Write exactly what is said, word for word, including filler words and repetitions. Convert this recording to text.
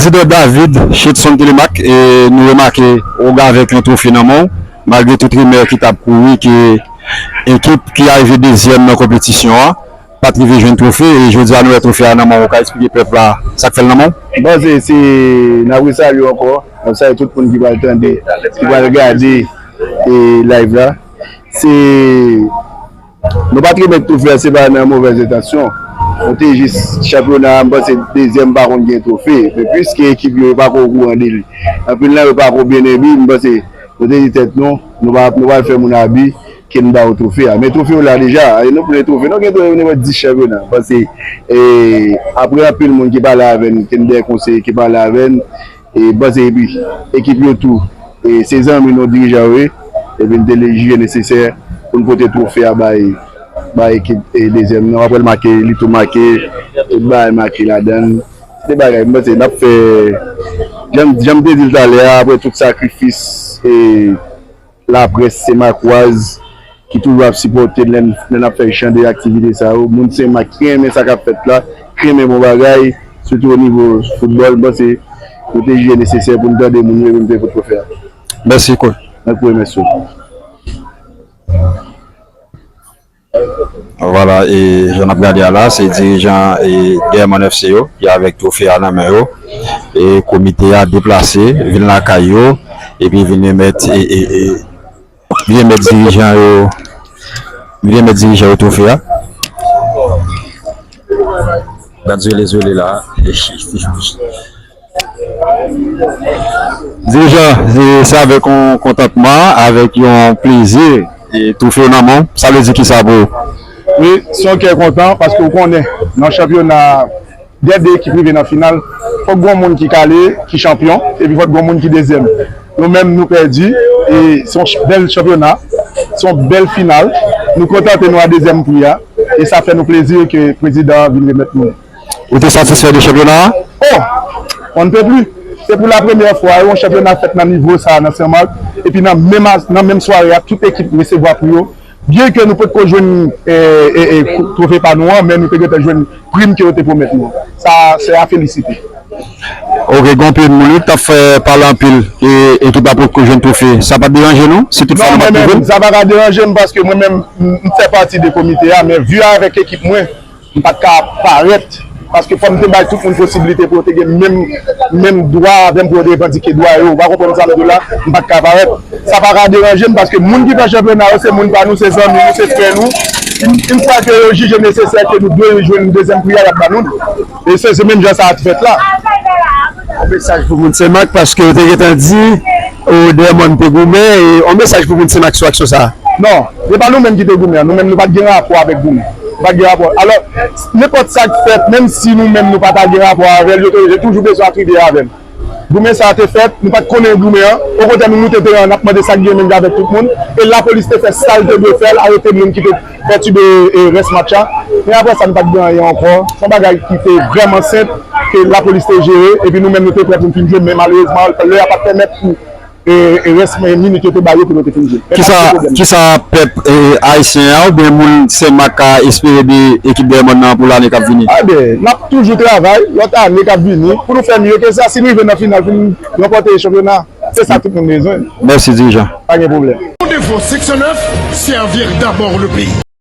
Prezidan David Chetson Telemaque, e nou remake ou gen avèk yon twofe nan men w, malgre tout rimè ki t ap kouri ke ekip ki arive dezyèm nan konpetisyon an pa t rive jwenn twofe, e jodi a nou wè twofe a nan men w, ou ka eksplike pèp la sa k fè l nan men w? M panse se, n ap resalye w ankò, n ap salye tout moun ki pral tande, ki pral gade, e, live la. Se Nou pa t remèt twofe a, se pa nan movèz entansyon. Nou te jis, chanpyona a, m panse dezyèm pa konn gen twofe. Men piske ekip yo, yo pa ko okouran de li. Anpil nan yo pa ko byen ebi, m panse nou te di tèt nou, nou pa, nou pa fè moun abi, ke n ba yo twofe a. Men twofe yo la deja, e nou plen twofe. Nou gen twofe, nou gen dis chanpyona. M panse, e, apre anpil moun ki pale avè n, ke n dèyè konseye ki pale avè n, e, m panse epi ekip yo tou, e, se zanmi nou, dirijan yo ye, epi n te jije nesesè pou n pote twofe a bay, bay ekip, e, dezyèm nan. Apre l make, li tou make, tout bagay make ladan l. Se de bagay, m panse n ap fè, jan, jan m te di l talè a, apre tout sakrifis, e, laprès senmakwaz ki toujou ap sipòte n lè n, lè n ap fè jan de aktivite sa yo. Moun Senmak ki renmen sa k ap fèt la, ki renmen bon bagay, sitou o nivo foutbòl, m panse nou te jije nesesè pou n tande moun yo epi n te pot twofe a. Mèsi, coach. Mwen k remèsye w. Vwala, e jan n ap gade a la, se dirijan, e, Dèyèmòn F C yo ki avèk twofe a nan men yo. E komite a deplase, vin lakay yo, epi vin remèt, e, e, e, vin remèt dirijan yo, vin remèt dirijan yo twofe a. Gad zwele zwele la. Dirijan, e, se avèk yon kontantman, avèk yon plezi, e, twofe w nan men w. Sa vle di kisa pou ou? Wi, se yon kè kontan, paske w konnen, nan chanpyona, dè de ekip rive nan final, fòk gon moun ki kale, ki chanpyon, epi fòk gon moun ki dezyèm. Nou menm, nou pèdi, e se yon ch-, bèl chanpyona, se yon bèl final. Nou kontante nou a dezyèm pri a, e sa fè nou plezi ke prezidan an vin remèt nou. Ou te satisfè de chanpyona a? Oh! On ne peut plus. Se pou la premyè fwa yon chanpyona fèt nan nivo sa a nan Sen Mak, epi nan menm a, nan menm sware a, tout ekip resevwa pri yo. Byen ke nou potko jwenn, e, e, e, twofe pa nou an, men nou te gentan jwenn prim ke yo te pwomèt nou an. Sa, se a felisite. Ok, gen anpil moun wi k t ap fè pale anpil, e ekip la potko jwenn twofe. Sa pa t deranje nou, si tout fwa non, nou pa t pwouve l? Sa pa ka deranje m, paske mwen menm, m, m fè pati de komite a, men vi avèk ekip mwen, m pa t ka parèt, paske fò m te bay tout moun posiblite pou yo te gen menm, menm dwa avè m pou yo te revandike dwa yo. Ou pa konprann sa m di w la? M pa t ka parèt. Sa pa ka deranje m, paske moun ki fè chanpyona yo, se moun pa nou, se zanmi nou, se frè nou. Yon, yon fwa ke yo jije nesesè ke nou dwe jwenn dezyèm pri a, y ap ba nou l. E se, se menm jan sa a t fèt la. Yon mesaj pou moun Senmak, paske yo te gentan di, o, Dèyèmòn te goumen, e yon mesaj pou moun Senmak sou aksyon sa a. Non, se pa nou menm ki te goumen an. Nou menm, nou pa t gen rapò avèk goumen. Nou pa t gen rapò. Alò, nenpòt sa k fèt, menm si nou menm nou pa ta gen rapò avè l, yo te, yo toujou bezwen atribye avè n. Goumen sa a te fèt, nou pa t konnen goumen an. Okontrè, nou moute teren an, n ap mande sa k gen menm jan avèk tout moun. E lapolis te fè sa l te dwe fè, l arete moun ki te pètibe, e, rès match la. Men apre sa, nou pa t gen anyen ankò. Se yon bagay ki te vrèman senp, ke lapolis te jere, epi nou menm, nou te prè pou n fin jwe, men malerezman, lè a pa t pèmèt pou e, e rès minit yo te ba yo pou yo te fin jwe. Kisa, kisa pèp, e, ayisyen an oubyen moun Senmak ka espere de ekip Dèyèmòn nan pou lane k ap vini? Ebyen, n ap toujou travay, lòt ane k ap vini, pou nou fè mye ke sa, si nou rive nan final, pou nou ranpòte chanpyona, se sa tout moun bezwen. Mèsi, dirijan. Pa gen pwoblèm. Rendez-vous six neuf, servir d'abord le pays.